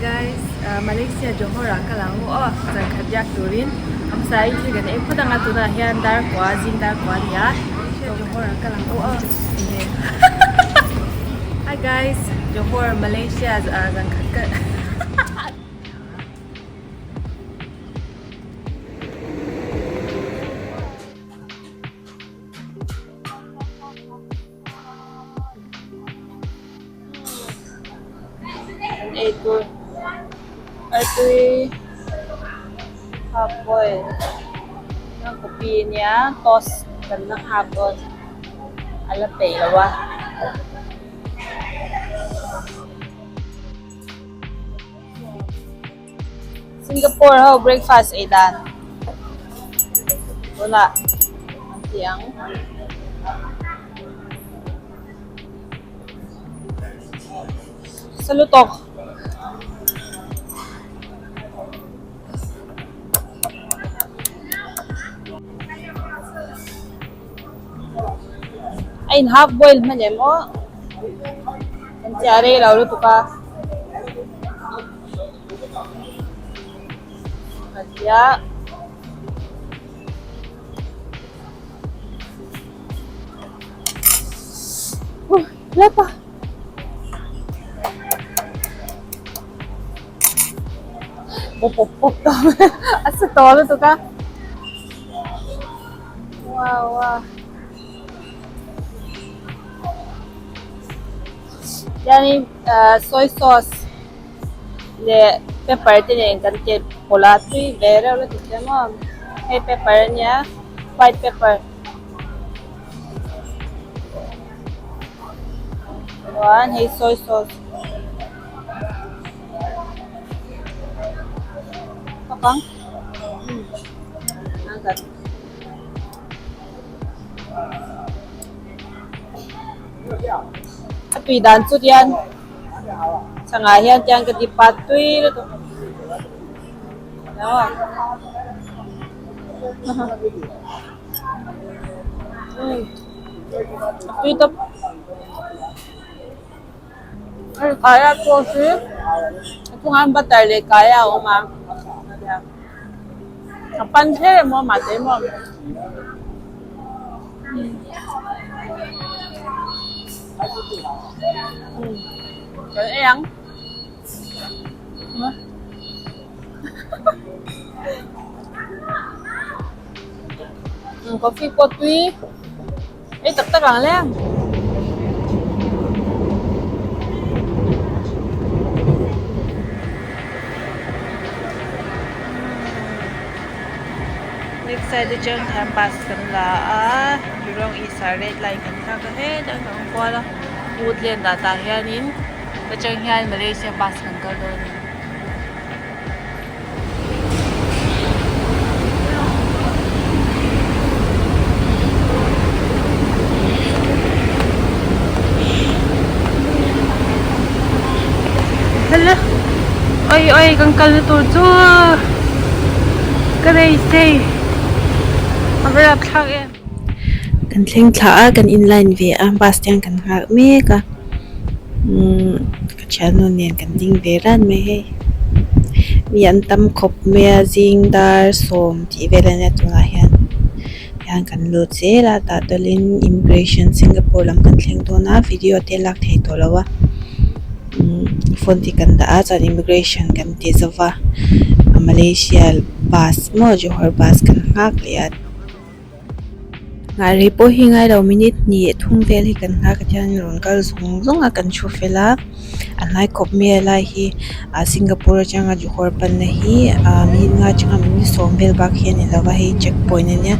guys, Malaysia Johor ah kal ang u aw, zan khat biak turin hmasa in thil kan ei phawt ang a tunah hian dar kua zing dar kua a ni a, Malaysia Johor ah kal ang u aw. Hi guys, Johor Malaysia zan khat kal An ei tur artui half boil a coffee ania toast kan la nghak dawn a la peih lo a. Singapore ho breakfast ei dan tunah an ti ang. Salutok. A in half boil hman em aw kan chiah rei lo lutuk a. A sa tawh lutuk a wow wow hianin ah soy sauce leh pepper te nen kan ken pawlh a tui ve reuh lutuk te maw hei pepper ania white pepper chuan hei soy sauce bawk ang a tui dan chu hian chhangah hian tiang ka ti pat tui lutuk a tui tawp hei kaya toast hi a chungah hian butter leh kaya a awm a a pan hle maw mahse maw. Kan ei ang. Coffee pawh tui ei tak tak ang le. Left side atang hian bus kan la a Jurong East ah red line kan thlak a hetah kan awm kual a Woodland ah tah hianin atang hian Malaysia bus kan kal dawn a ni. Hello oi oi kan kalna tur chu ka nei sei a va rapthlak em. Kan thleng thla a kan in line ve a bus te hian kan nghak mek a umm ka thiannu nen kan ding ve ran mai hei mi an tam khawp mai a zing dar sawm tih vel a nia tunah hian. Hian kan lut zel a tah tawlhin immigration Singapore lam kan thleng dawn a video te lak thei tawh lo a umm phone te kan dah a chuan immigration kan ti zo va Malaysia bus maw Johor bus kan nghak leh a nghah rei pawh hi ngai lo minute hnih thum vel hi kan nghak a tihian rawn kal zung zung a kan thu fel a. A hnai khawp mai a lai hi ah Singapore atanga Johor panna hi ah minute nga atanga minute sawm vel bak hi a ni lova hei check point ania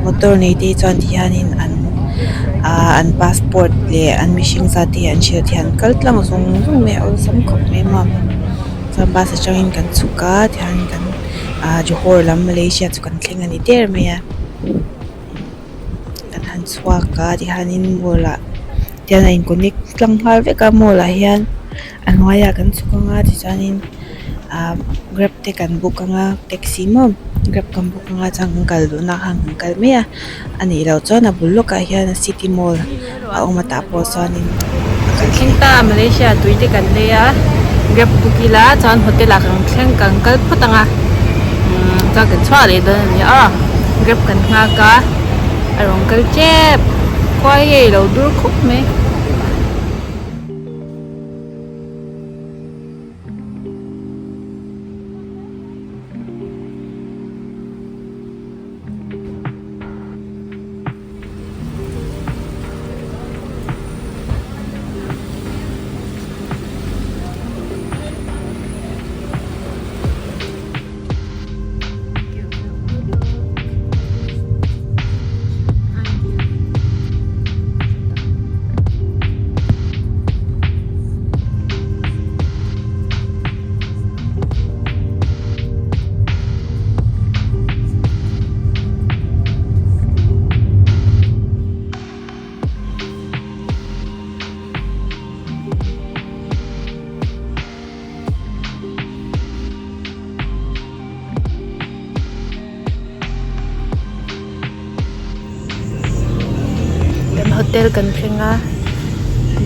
motor nei te hi chuan ti hianin an ah an passport leh an mihring zat te hi an hrilh thiam kal tlang zung zung mai a awlsam khawp mai maw chuan bus atangin kan chhuk a tihian kan ah Johor lam Malaysia chu kan thleng a ni der mai a kan han chhuak a tihianin mall ah. Tihian a in connect tlang nghal vek a mall ah hian a hnuaiah kan chhuk anga tichuanin ah grab te kan book anga taxi maw grab kan book anga chuan kan kal duhna khan kan kal mai a anih loh chuan a bul lawkah hian city mall a awm a tah pawh chuanin a kal Thleng ta Malaysia tui te kan lei a. Grab book ila chuan hotel ah kan thleng kan kal phawt ang a umm chuan kan chhuak leh dawn a ni a grab kan nghak a a rawn kal tep khua hi a ilo dur khawp mai. Kan hotel kan thleng a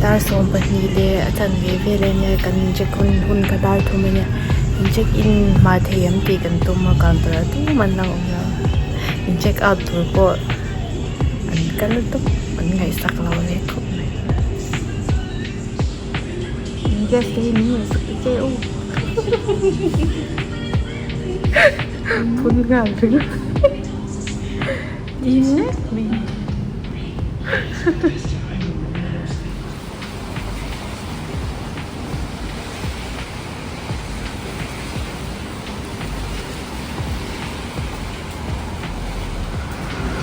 dar 12 leh a chanve vel a nia kan in check in hun kha dar thum a nia in check in hma thei ang tih kan tum a counter ah tumah an lo awm lo in check out tur pawh an kal tawp an ngaihsak lo leh khawp mai. Guest te hi min ngaihsak ta che u phun nghal ringawt ding mek mai.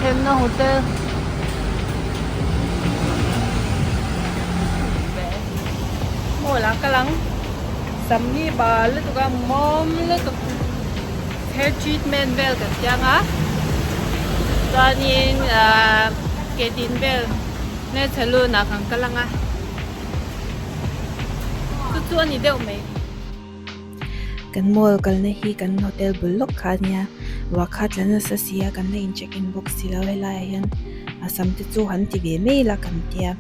Thlenna hotel mall ah kal ang sam hi bal lutuk a mawm lutuk hair treatment vel kan tiang a chuanin ahh ke tin vel nail salon ah kan kal ang a chu chu a ni deuh mai. Kan mall kalna hi kan hotel bul lawk kha a nia ruah kha tla nasa si a kan la in check in bawk si lo helai ah hian a sam te chu han ti ve mai ila kan tia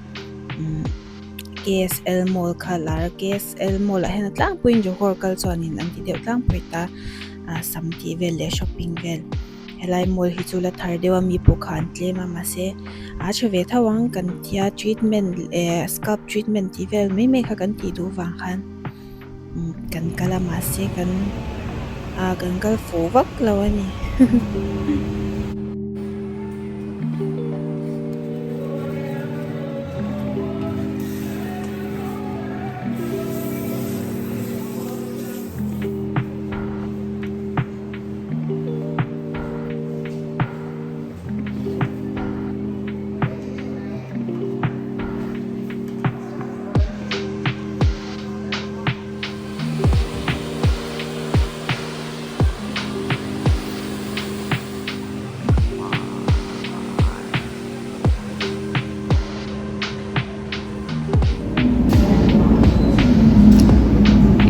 umm K_S_L mall kha a lar a K_S_L mall ah hian a tlangpuiin Johor kal chuanin an ti deuh tlangpui ta ah sam tih vel leh shopping vel helai mall hi chu la thar deuh a mi pawh kha an tlem a mahse a tha ve tho ang kan tia treatment leh scalp treatment tih vel mai mai kha kan tih duh vang khan. Kan kal a mahse kan ah kan kal fuh vak lo a ni.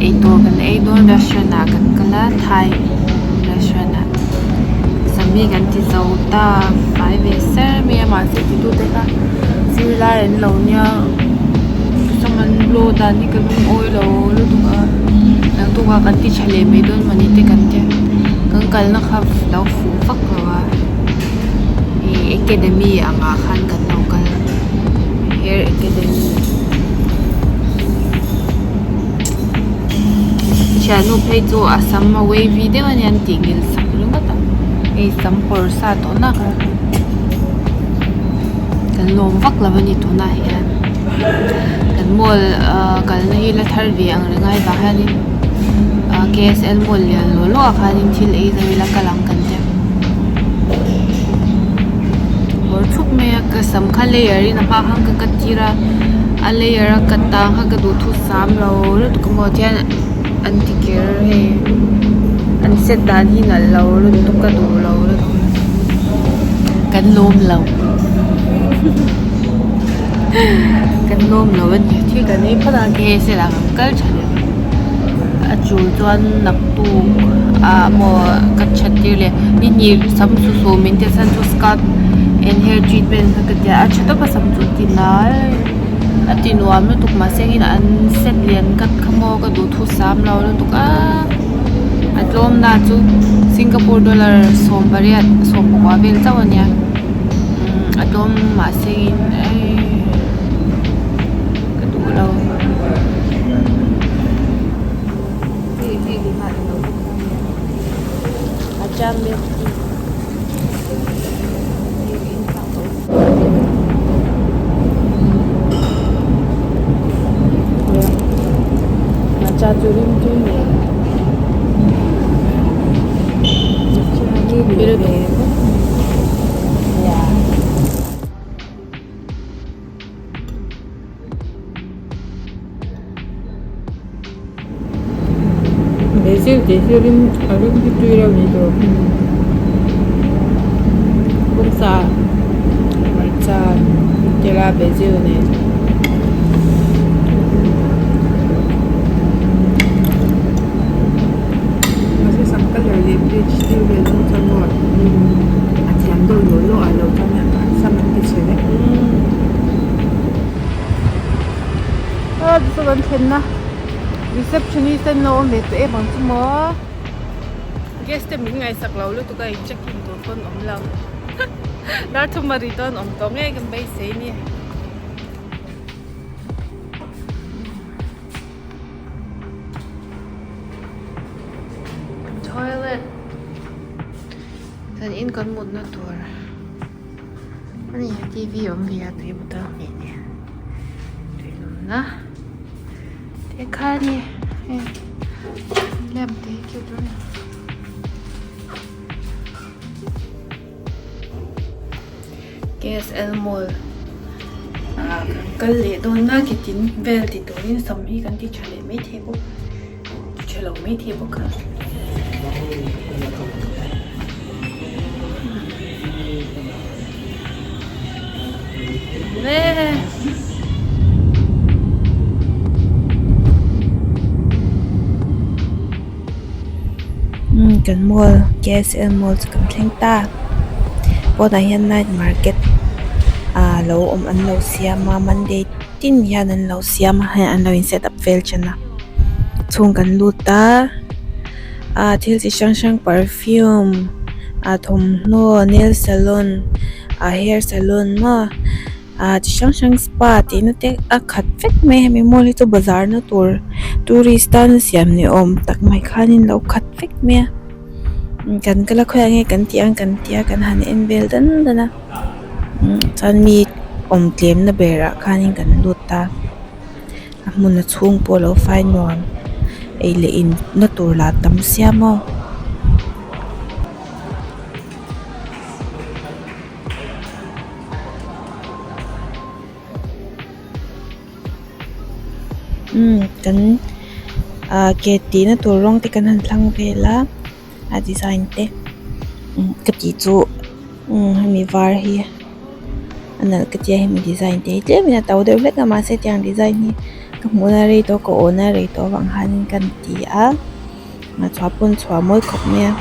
Eitur kan ei dawn restaurant ah kan kal a thai restaurant ah sawmi kan ti zo ta fai ve ser mai a mahse titu te kha zirlai an lo nia. Saman blow dan hi ka lungawi lo lutuk a naktuk ah kan ti tha leh mai dawn mawni te kan tia kan kalna kha lo fuh vak lo a ih academy ang ah khan kan lo kal hair academy thiannu phei chu a sam a wavy deuh a nia an tih ngil sak ringawt a hei sam kawr sa tawh nak a. Kan lawm vak lo a ni tunah hian kan mall ahh kalna hi la thar ve ang reng a hei vang hianin ahh K S L mall lian law law ah khanin thil ei zo ila kal ang kan tia kawr thup mai a ka sam kha layer in a hma khan ka cut tir a a layer a cut tang kha ka duh thu sam lo lutuk a maw tihian an ti kher hei an set dan hi nalh lo lutuk ka duh lo lutuk kan lawm lo kan lawm lo a ni thil kan ei phawt a K S L ah kan kal tha leh a tul chuan naktuk ah maw ka that tir leh ni hnih sam chu saw min ti a chhan chu scalp and hair treatment kha ka tia a tha tawp a sam chu ti nal. A ti nuam lutuk mahse engin an set lian kat kha maw ka duhthusam lo lutuk a a tlawm na chu Singapore dollar 18 14 vel chauh a nia umm a tlawm mahse engin eii ka duh lo. Basil tih hi rim a rim hi tui reuh ni tur bawngsa hmarcha tela basil nen. Mahse sam colour leh bleach deuh vel chu chuan maw a thiam deuh law law ah lo chuan sam an ti chhe vek. A chu kan thlenna receptionist an lo awm ve tawh em ang chu maw guest te min ngaihsak lo lutuk a in check in tur pawn awm lo dar thum a ri dawn awm tawh ngei kan beisei a ni. Toilet kan in kan mutna tur. Ani T_V awm ve a tui bottle hnih nen tui lumna te kha a ni hei lamp te hi cute reuh K_S_L mall ah kan kal leh dawn a kitin vel ti turin sam hi kan ti tha leh maithei bawk ti tha lo maithei bawk a. Kan mall K_S_L mall chu kan thleng ta pawnah hian night market ah lo awm an lo siam a monday tin hian an lo siam a hei an lo in set up vel thin a chhung kan lut a ah thil chi hrang hrang perfume ah thawmhnaw nail salon ah hair salon maw ah chi hrang hrang spa tih na te a khat vek mai a hemi mall hi chu bazar na tur tourist tan a siam ni awm tak mai khanin lo khat vek mai a kan kal a khawiah nge kan tih ang kan tia kan han en vel dan dan a chuan mi awm tlem na berah khanin kan lut ta a hmun a chhung pawh a lo fai nuam ei leh in na tur lah tam sia maw. Umm kan ah ke tih na tur rawng te kan han thlang vel a a design te ka tih chu umm hemi var hi a nalh ka tia hemi design te hi tlem in a to deuh hlek a mahse tiang design hi ka hmuh na rei tawh ka awh na rei tawh avang hianin ka ti a a chhuah pawn chhuah mawi khawp mai a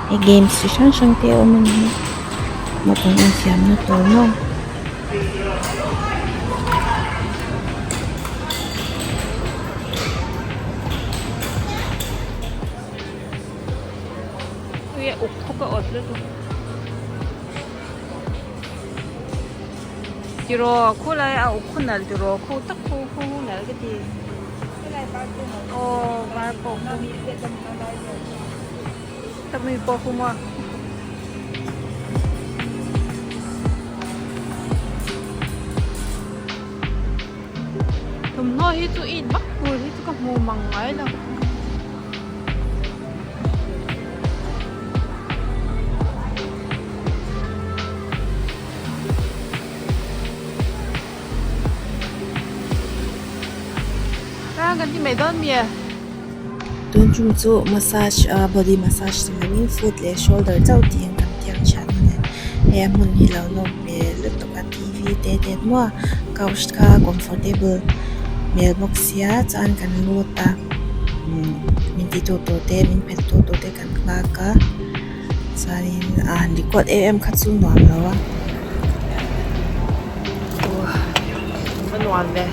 hei games chi hrang hrang te a awm a ni hi naupang infiamna tur maw. Ui a uk khawp a awt lutuk tiraw khulai a uk khu nalh tiraw khu tak khu khu nalh ka ti aw var pawh khu tami pawh khu maw. Thawmhnaw hi chu it vak tur hi chu ka hmu mang ngai lo. Rang kan ti mai dawn mi e. Tun tum chu massage ah body massage ni lovin foot leh shoulder chauh tih ang kan tiang thian a ni. He a hmun hi lo nawm hmel lutuk a T V te te maw couch kha comfortable hmel bawk sia chuan kan lut a min ti tu tur te min phet tu tur te kan nghak a chuanin a han record em em kha chu nuam lo a. nuam ve.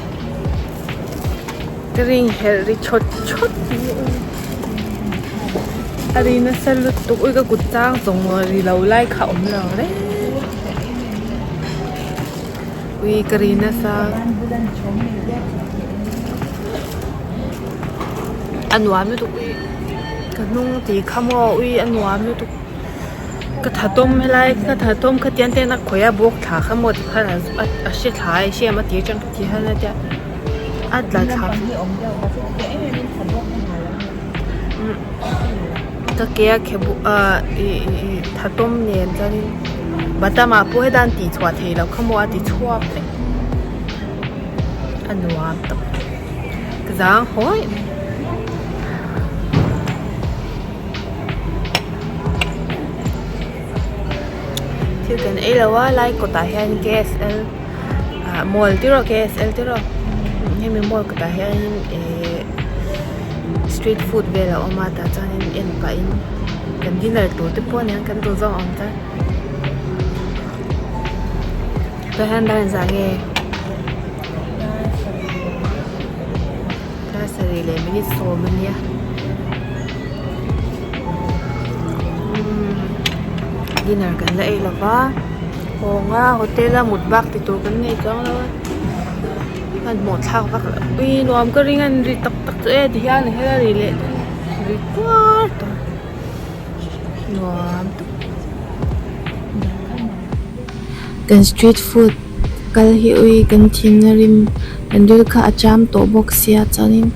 Ka ring helh ri chawt chawt hi a ri nasa lutuk ui ka kut chang zawng ri lo lai kha awm lo reng ui ka ri nasa a nuam lutuk ui ka hnung tih kha maw ui a nuam lutuk. Ka tha tawm helai ka tha tawm khatiang te hian a khawih a bawk thla kha maw tikhan a hre thla a i hriam a tih atang ka ti hian a tia a tla thla ka ke a khe bawk a ih ih tha tawm nen chuanin batam ah pawh heta an tih chhuah theih loh kha maw a ti chhuak vek a nuam tawp ka zang hawi mai. Thil kan ei lo a lai kawtah hian K_S_L ah mall ti rawh K_S_L ti rawh hemi mall kawtah hianin ihh street food vel a awm a tah chuanin en pahin kan dinner tur te pawh aniang kan duh zawng ang chuan tah hian dar engzah nge dar sarih leh minute sawm ania. Dinner kan la ei lo va hawnga hotel a mut bak ti tur kan nei chuang lo a hmanhmawh thlak vak loh ui nuam ka ring a ni ri tak tak chu e ti hian a hel a ri leh ri tuar tawh nuam tak. Kan street food kal hi ui kan thin a rim kan ril kha a cham tawh bawk sia chuanin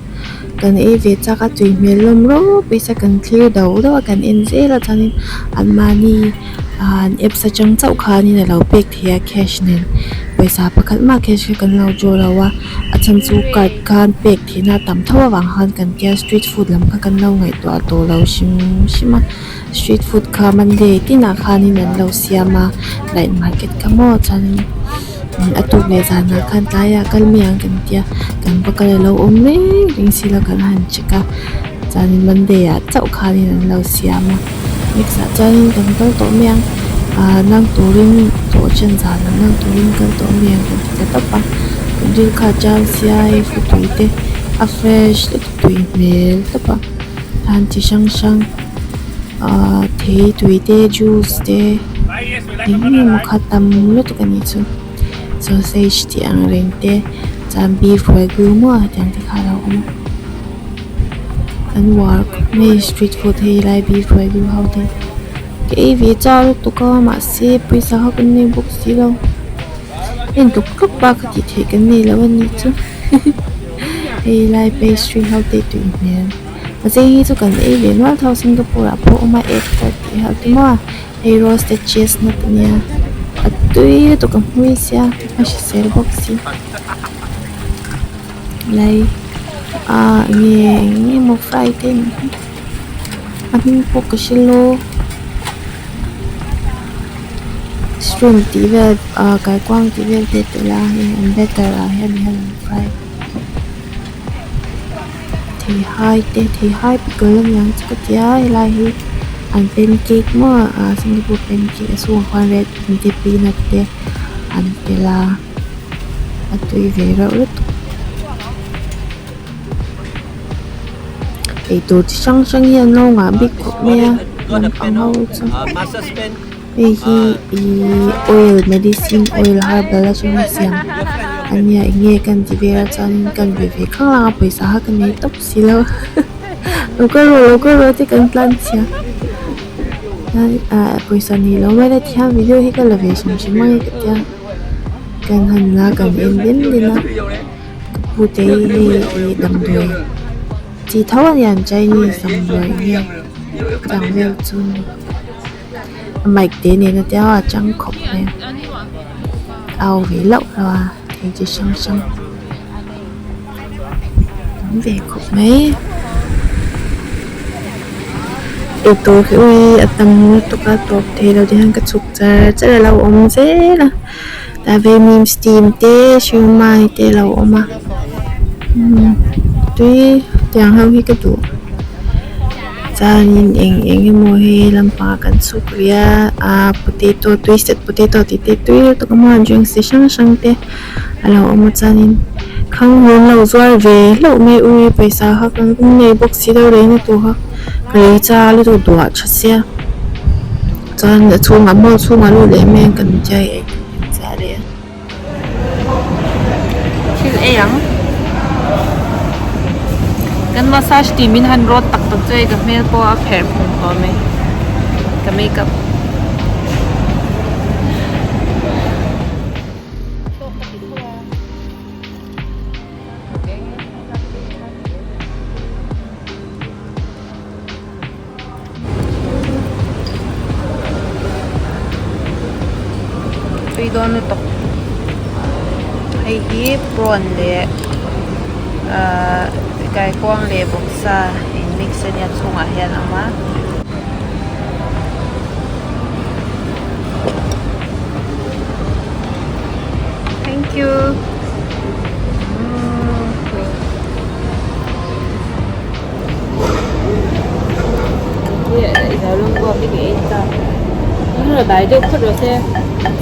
kan ei ve chak a tui hmel lawm rawp pawisa kan thlir dauh dauh a kan en zel a chuanin an mahni ah an apps atang chauh khanin alo pek theih a cash nen pawisa pakhat mah cash kha kan lo draw lo a a chhan chu card khan pek theihna a tam tho avang khan kan tia street food lam kha kan lo ngaihtuah tawh lo hrim hrim a street food kha monday tinah khanin an lo siam a night market kha maw chuanin a tuk leh zanah khan tlaiah kal mai ang kan tia kan va kal alo awm reng reng silo kan han check a chuanin monday ah chauh khanin an lo siam a next ah chuanin kan kal tawh mai ang ah nang turin tawh then zanah nang turin kal tawh mai ang kan ti ta tawp a kan ril kha a chang sia hei futui te a fresh lutuk tui hmel tawp a han chi hrang hrang. Ahh thei tui te juice te eng emaw kha tam lutuk a nih chu sausage tih ang reng te chuan beef wagyu maw tiang te kha a lo awm a an uar khawp mai street food hei lai beef wagyu ho te ka ei ve chak lutuk a mahse pawisa kha kan nei bawk si lo en tluk tluk bak kha tih theih kan nei lo a nih chu hei lai pastry ho te tui hmel. A chei hi chu kan ei ve nual tho Singapore ah pawh a awm a egg tart tih ho te maw hei roasted chestnut a nia a tui lutuk a hmui sia a hrisel bawk si lai ah enge eng emaw fry te a nih hi a hming pawh ka hre lo shrimp tih vel ah kaikuang tih vel te a tel a hei an batter ah hian an fry. Theihai te theihai pickle a niang chu ka ti a helai hi an pancake maw ah singapore pancake a chhungah khuan red bean te peanut te an telh a a tui ve reuh lutuk eitur chi hrang hrang hi an lo ngah bik khawp mai a naupang ho hi chu hei hi ihh oil medicine oil herbal atanga siam ania eng nge kan ti vel a chuanin kan ve ve khang lang a pawisa kha ka nei tawp si lo lo kal rawh lo kal rawh te kan tlan chhia ah pawisa nei lo mai la tihian video hi ka la ve hrim hrim ang e ka tia kan han la kan en den den a ka pu te hi hei ih damdawi chi tho ania an chinese damdawi nge chang vel chu. A mic te nen a tia a chang khawp mai a au ve lauh lauh a thil chi hrang hrang tam ve khawp mai eitur hi ui a tam lutuk a tawp thei lo ti hian ka chhuk char char a lo awm zel a tah vaimim steam te siumai te a lo awm a umm tui tiang ho hi ka duh. Chuanin eng eng emaw hi lampangah kan chhuk rih a ahh potato twisted potato tih te tui lutuk a maw drinks chi hrang hrang te a lo awm a chuanin. Khang min lo zuar ve hlauh mai ui pawisa kha kan nei bawk si lo leina tur kha ka lei cha lutuk duah tha sia chuan a chhungah mall chhungah lut leh mai ang kan tia ei tur kan chah leh a. Thil ei ang kan massage tih min han rawt tak tak chu hei ka hmel pawh a pherh phung tawh mai ka makeup. Tui dawn lutuk hei hi prawn leh ahh kaikuang leh vawksa in mix ania chhungah hian a awm a. Thank you.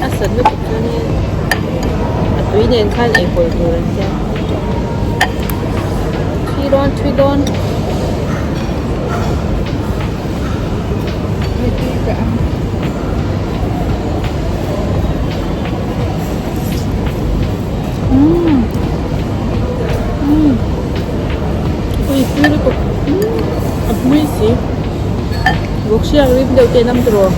A sat lutuk chuanin a tui nen khan ei pawlh tur an tia thui dawn thui dawn. Umm umm ui tui lutuk umm a hmui si vawk hriak rim deuh te an awm tawh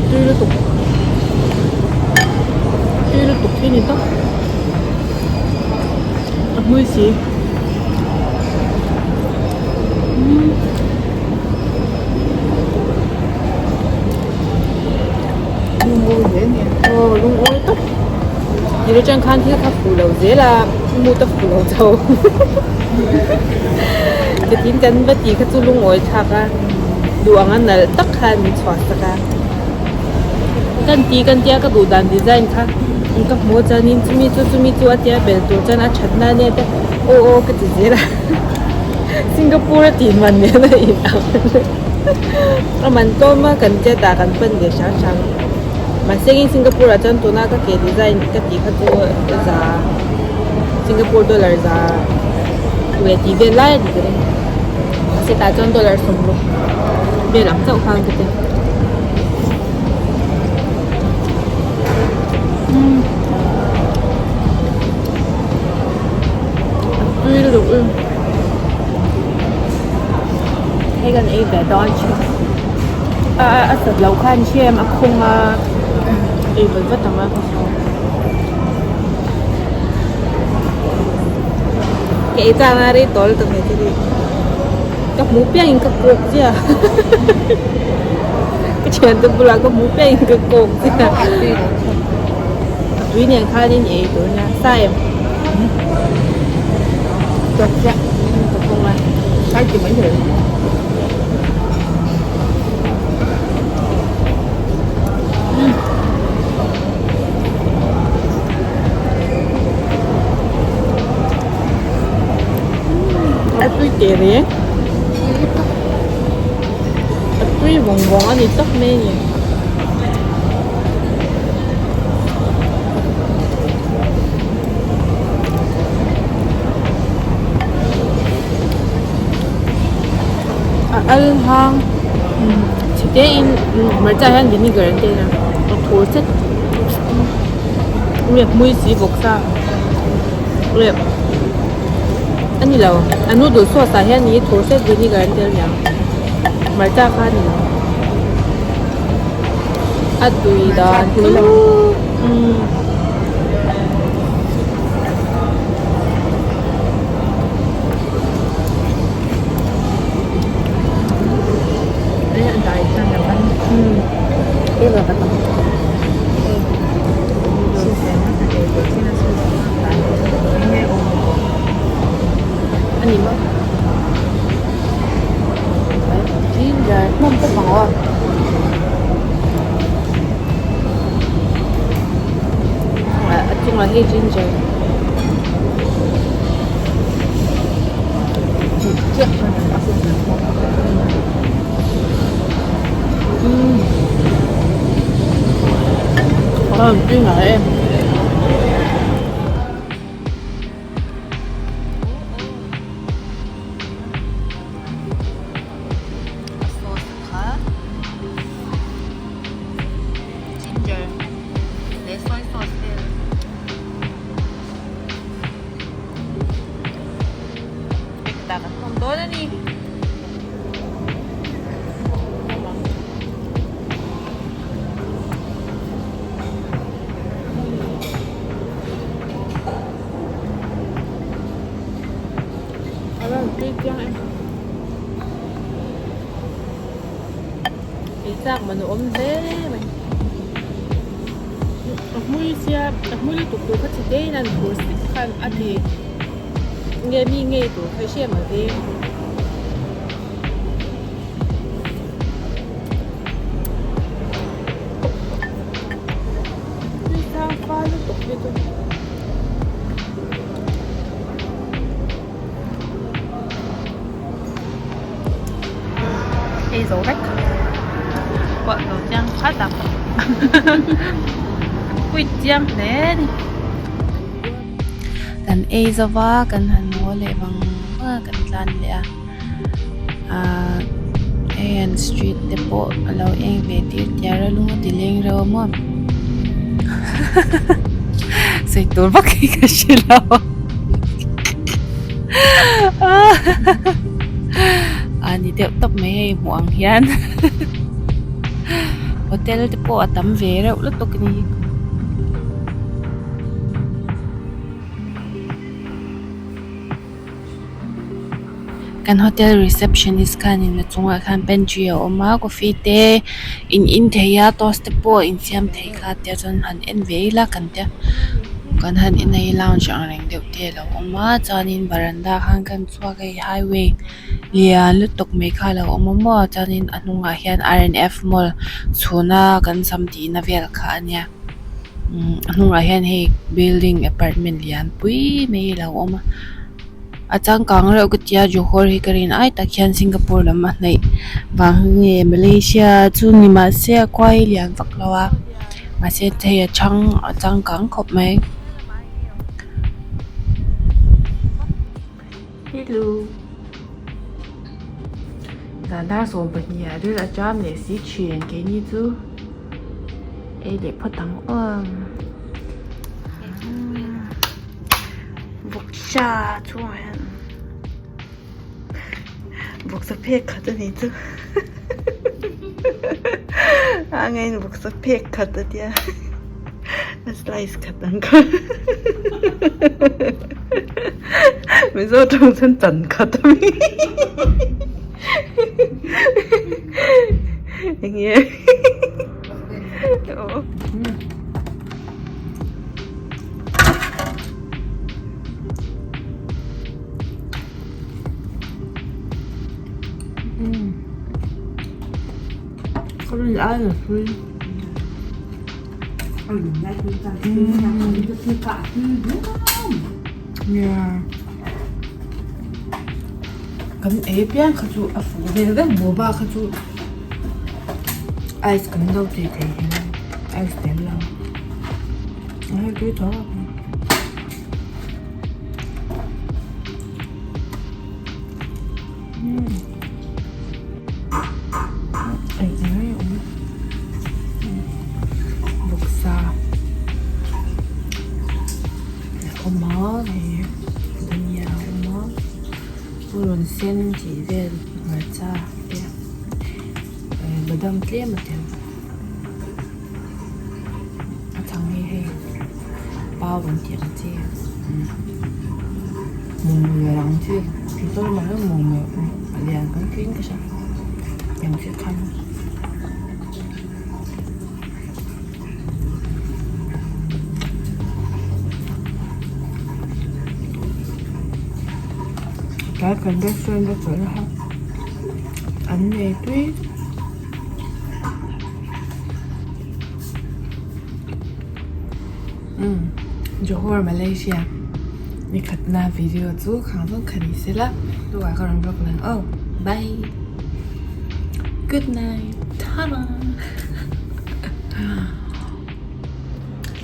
Tui lutuk tui lutuk hi ni tak a hmui si aw lungawi tak tih atang khan thil kha fuh lo zel a mood a fuh lo chho chitin kan va tih kha chu lungawi thlak a duh anga nalh tak khan min chhuah sak a kan ti kan tia ka duh dan design kha ka hmu a chuanin chumi chu chumi chu a tia bel tur chuan a that na ania te aw aw ka ti zel a Singapore a tih man nen a in ang a man tlawm a kan tia tah kan pan ve hrang hrang mahse in Singapore ah chuan tuna ka ke design ka tih kha chu za Singapore dollar za leh tih vel lai a ni ka ring mahse tah chuan dollar sawmruk vel ang chauh khan ka ti tui lutuk hei kan ei ve dawn thin a a sat loh khan hrem a khawng a ei vat vat ang a. Ka ei chang a rei tawh lutuk hei thil hi ka hmuh piang in ka kawk chiah ka thiante bulah ka hmuh piang in ka kawk chiah tui nen khan in ei tur nia sa em Tawk chiah ka kawng a sai ti mai thei. A tui teh reng a tui vawng vawng a ni tak mai a ni. A al hang chhe te in hmarcha hian vinegar an tel a a thur zet riak hmui si bawk sa riak a ni lo a noodle sauce ah hian ih thur zet vinegar an tel aniang hmarcha kha a ni lo a tui dan chu umm. A chungah hei ginger. Tui ngai em. Sauce kha ginger leh soy sauce vel. Tak an awm dawn a ni. A rawn tui chiang em. Ei chak man a awm hle mai. A hmui sia a hmui lutuk tur kha chi te in an phur sik khan a ti. Nge mi ngei tur kha i hre mai ve. Tui sang fal lutuk hi chu. Ei zo vek. Pawh zo chiang khat a. Pui chiang hle a ni. Kan ei zova kan han haw leh vang vang a kan tlan leh a ahh hei an street te pawh a lo eng ve tir tiar a lung a ti leng reuh a maw sawi tur vak hi ka hre lo a ni deuh tawp mai hei hmuh ang hian hotel te pawh a tam ve reuh lutuk a ni. Kan hotel receptionist khanin a chungah khan pantry a awm a coffee te in in thei a toast te pawh in siam thei kha tia chuan han en ve ila kan tia kan han en a hei lounge ang reng deuh te alo awm a chuanin varanda khan kan chhuak a hei highway lian lutuk mai kha alo awm a maw chuanin a hnungah hian R and F mall chhuna kan sam tihna vel kha a nia. Umm a hnungah hian hei building apartment lian pui mai a lo awm a a changkang reuh ka tia Johor hi ka rin ai tak hian Singapore lam a hnaih vang nge Malaysia chu ni mahse a khua hi lian vak lo a mahse hei a chhang a changkang khawp mai. Hello zan dar 12 ah ril a cham leh si thin keini chu ei leh phawt ang aw vawksa chhungah hian vawksa phek khat a ni chu a ngain vawksa phek khat a tia. A slice khat ang kha Mizo tawng chuan chan khat a mi enge aw. Kan ei piang kha chu a fuh vel vek boba kha chu ice kan lo tih theih hian ice tel lo a tui tho a. Vawksa a awm a hei dhania a awm a purun sen tih vel hmarcha te badam tlem a tel a chang hi hei pau an tih ang chi mawmawia ang chi mizo lamah hian mawmawia a lian kan tiin ka hria eng chiah khan tlai kan restaurant a chawlh na kha an nei tui. Johor Malaysia. Nikhatna video chu khang zawng kha ni se la tukah ka rawn vlog lang aw bye good night ta-da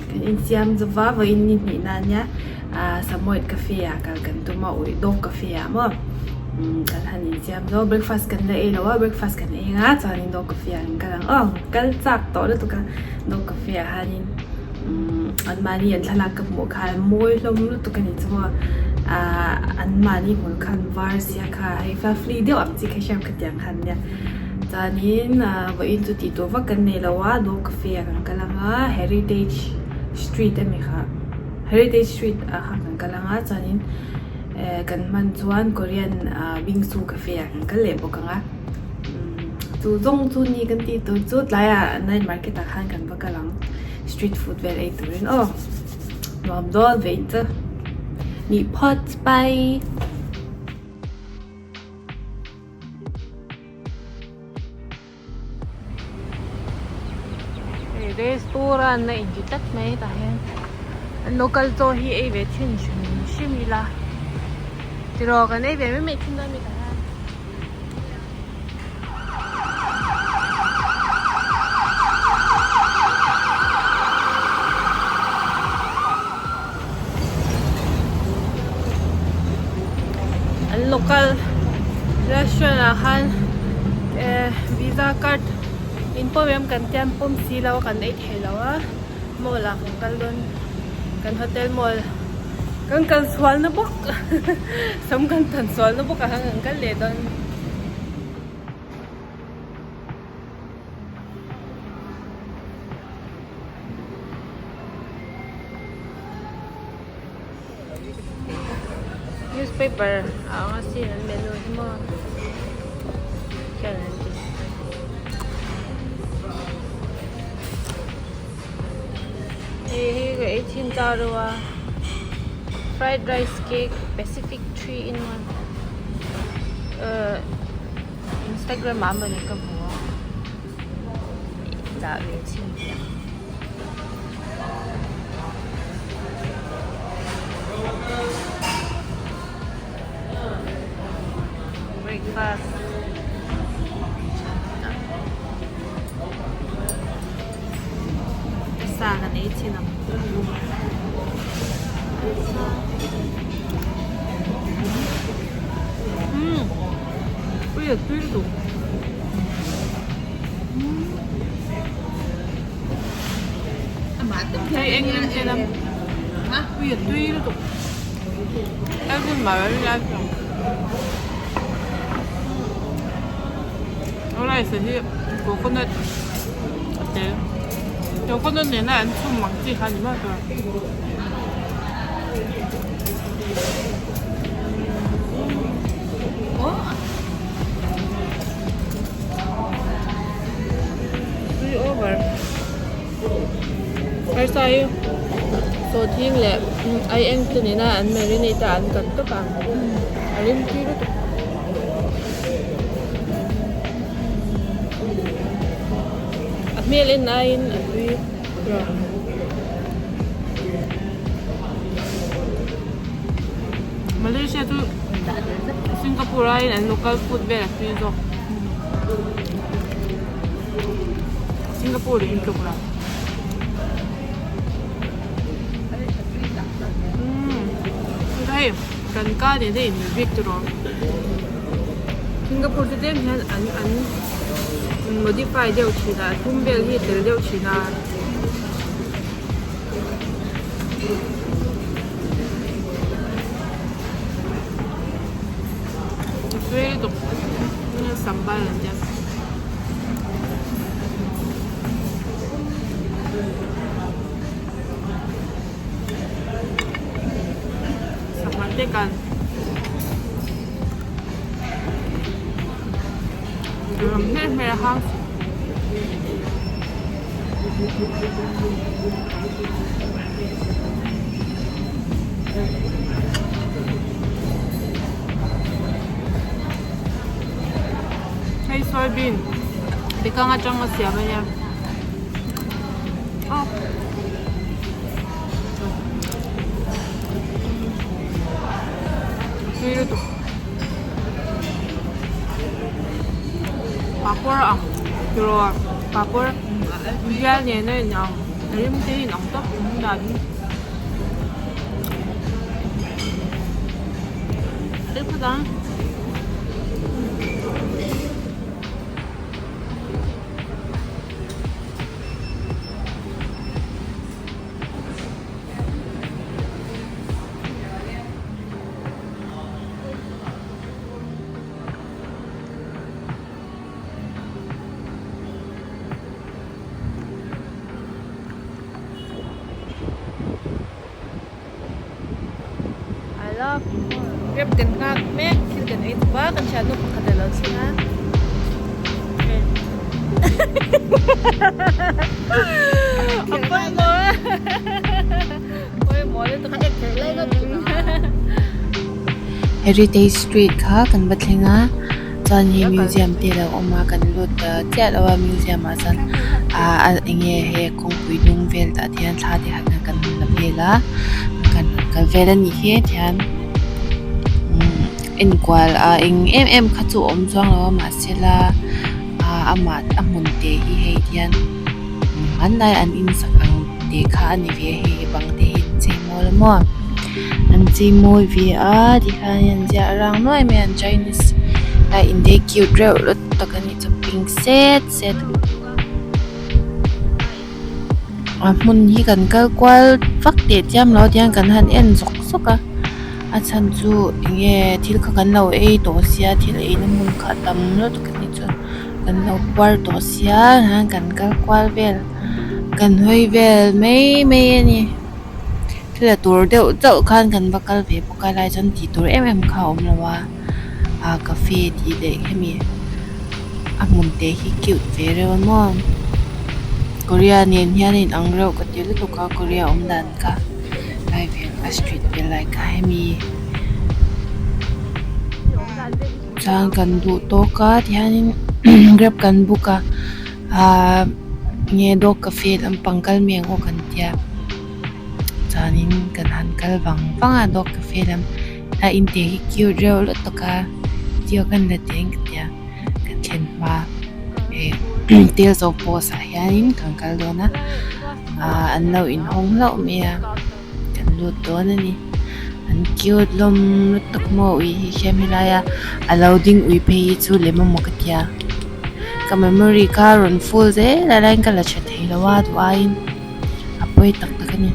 kan insiam zova vawiin ni hnih na ania ah samoyed cafe ah kal kan tum a ui dog cafe ah maw kan han insiam zo breakfast kan la ei lo a breakfast kan ei anga chuanin dog cafe ah kan kal ang aw kal chak tawh lutuk a dog cafe ah hianin. An mahni an thlalak ka hmuh khan mawi hlawm lutuk a ni chu maw ahh an mahni hmul khan var sia kha hei fluffy deuh ang chi kha hriat ka tiang khan nia chuanin ahh vawiin chu tih tur vak kan nei lo a dog cafe ah kan kal ang a heritage street a mi kha heritage street ah khan kan kal ang a chuanin eh kan hman chuan korean ah bingsu cafe ah kan kal leh bawk ang a. Chu zawng chu ni kan tih tur chu tlaiah night market ah khan kan va kal ang street food vel ei turin aw nuam dawn ve in chu ni phawt bye. Hei restaurant a inti tlat mai tah hian an local chaw hi ei ve thin hrim hrim ila tiraw kan ei ve mai mai thin dawn a mi tah hian. An local restaurant ah khan eh visa card in pawm em kan tia an pawm si lo a kan ei thei lo a mall ah kan kal dawn kan hotel mall kan kal sual na bawk sam kan tan sual na bawk ah khan kan kal leh dawn. Newspaper a ang a sin an menu hi maw khian an ti hei hi ka ei thin ta reuh a fried rice cake pacific 3 in 1 ehh instagram ah mawni ka hmu a. Dah ve chhin teh ang. Breakfast. Sa kan ei chhin ang. Umm. Ui a tui lutuk. Hei eng eng te lam ui a tui lutuk. Every mara lai ang. Rice hi coconut a tel. Coconut nena an chhum ang chi kha ni mai tur. Tui over arsa hi sawhthing leh aieng te nena an marinate a an cut tawp a a rim tui lutuk. A hmel en aiin a tui Malaysia chu Singapore aiin an local food vel a tui zawk. Singapore in tluk lo. Hei kan ka nen a inmil bik tiraw. Singapore chu tlem hian an an modify deuh thin a, thum vel hi a tel deuh thin a. A tui lutuk sambal an tia. Sangha te kan ram hmer hmer a hang si. Hei soybean bekang atang a siam a nia. lutuk. Papawr a ang tiraw papawr bial nen a inang a rim te hi inang tawp in dan hi. A rim phawt ang. I love Grab kan nghak mek thil kan ei duh a kan thiannu pakhat a lo thleng a a pawimawh pawimawh lutuk a Heritage Street kha kan va thleng a chuan hei museum te a lo awm a kan lut ta chiah lo a museum ah chuan ah eng nge hei kawngpui hnung vel tah te hian thla te khat kan la vel a kan kal vel a nih hi tihian enkual ah eng em em kha chu a awm chuang lo a mahse la ah amah a hmun te hi hei tihian hmanlai an insak ang te kha a ni ve a hei bang te hi an chei mawl a maw an chei mawi ve a tikhian an ziah rang nuai mai a an chinese a in te hi cute reuh lutuk a ni chu pink set set. A hmun hi kan kal kual vak teh chiam lo tiang kan han en zawk zawk a a chhan chu eng nge thil kha kan lo ei tawh sia thil ei na hmun kha a tam lutuk a nih chuan kan lo puar tawh sia tihian kan kal kual vel kan hawi vel mai mai a ni thil la tur deuh chauh khan kan va kal ve bawk a helai chuan tih tur em em kha a awm lo a ah cafe tih leh hemi a hmun te hi cute ve reuh a maw korea nen hian a inang reuh ka ti lutuk a korea awm dan kha lai vel a street vel lai kha hemi chuan kan duh tawk a tihianin grab kan book a ahh nge dog cafe lampang kal mai ang aw kan tia chuanin kan han kal vang vang a dog cafe lam. A in te hi cute reuh lutuk a video kan la teng ka tia kan thlen hma eh tel zo post ah hianin kan kal dawn a ah an lo inhawng hlauh mai a kan lut dawn a ni an cute hlawm lutuk maw ui hi khian helaia a lo ding ui phei hi chu lem amaw ka tia ka memory kha a rawn full zel a laiin ka la tha thei lo a duh aiin a pawi tak tak a ni.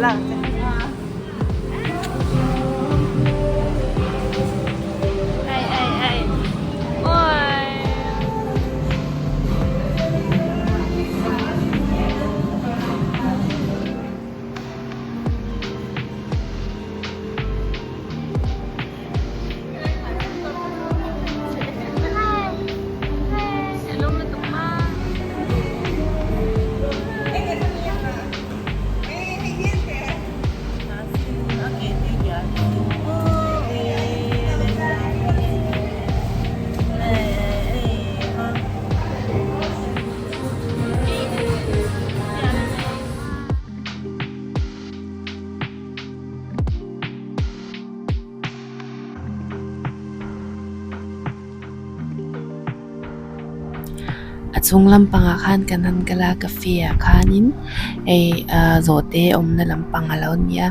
lak che. Ai ai ai. Oi. A chung lampangah khan kan han kal a cafe ah khanin hei ahh zawhte awmna lampang a lo ni a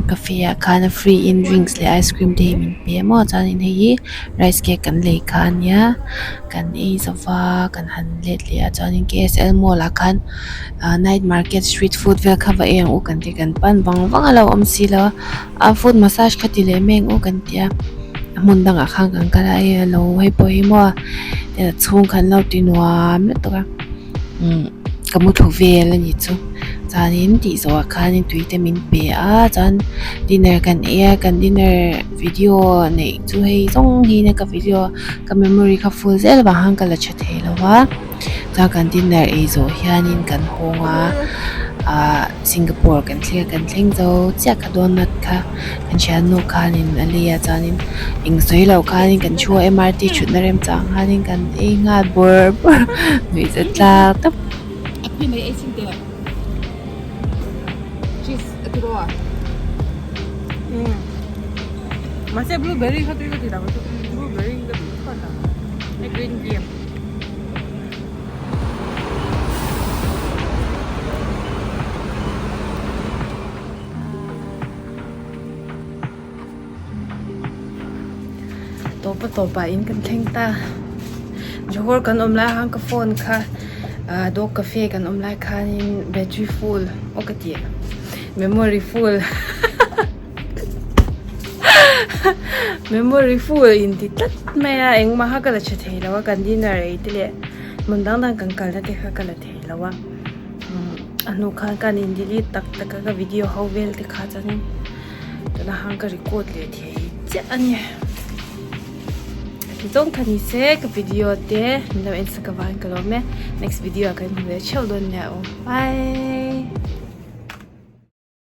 cafe ah khan free in drinks leh ice cream te hi min pe a maw chuanin hei hi rice cake kan lei kha a nia kan ei zo va kan han let leh a chuanin k s l mall ah khan ahh night market street food vel kha va ei ang u kan ti kan pan vang vang a lo awm si lo a a foot massage kha ti leh mai ang u kan ti a hmun dangah khan kan kal a hei alo hei pawh hi maw a chhung kha an lo ti nuam lutuk a umm ka mu thlu vel a ni chu chuanin tih zawhah khanin tui te min pe a chuan dinner kan ei a kan dinner video neih chu hei zawng hi nia ka video ka memory kha full zel vang khan ka la tha thei lo a. Chuan kan dinner ei zawh hianin kan hawng a ahh Singapore kan thleng a kan thleng zo chiah kha donut kha kan thiannu khanin a lei a chuanin eng sawi loh khanin kan thu a M R T thutna remchang khanin kan ei nghal bawrh bawrh nuih zet tlak tawp. Tawpa tawpah in kan thleng ta Johor kan awm lai khan ka phone kha ah dog cafe kan awm lai khanin battery full aw ka tih memory full Memory full in ti tlat mai a engmah kha ka la tha thei lo a kan dinner ei te leh hmun dang dang kan kalna te kha ka la thei lo a a hnu khan ka in delete tak tak a ka video ho vel te kha chuanin tuna khan ka record leh thei chiah a ni tizawng kha ni se ka video te min lo en sak avangin ka lawm e next video ah kan hmu leh theuh dawn nia aw bye.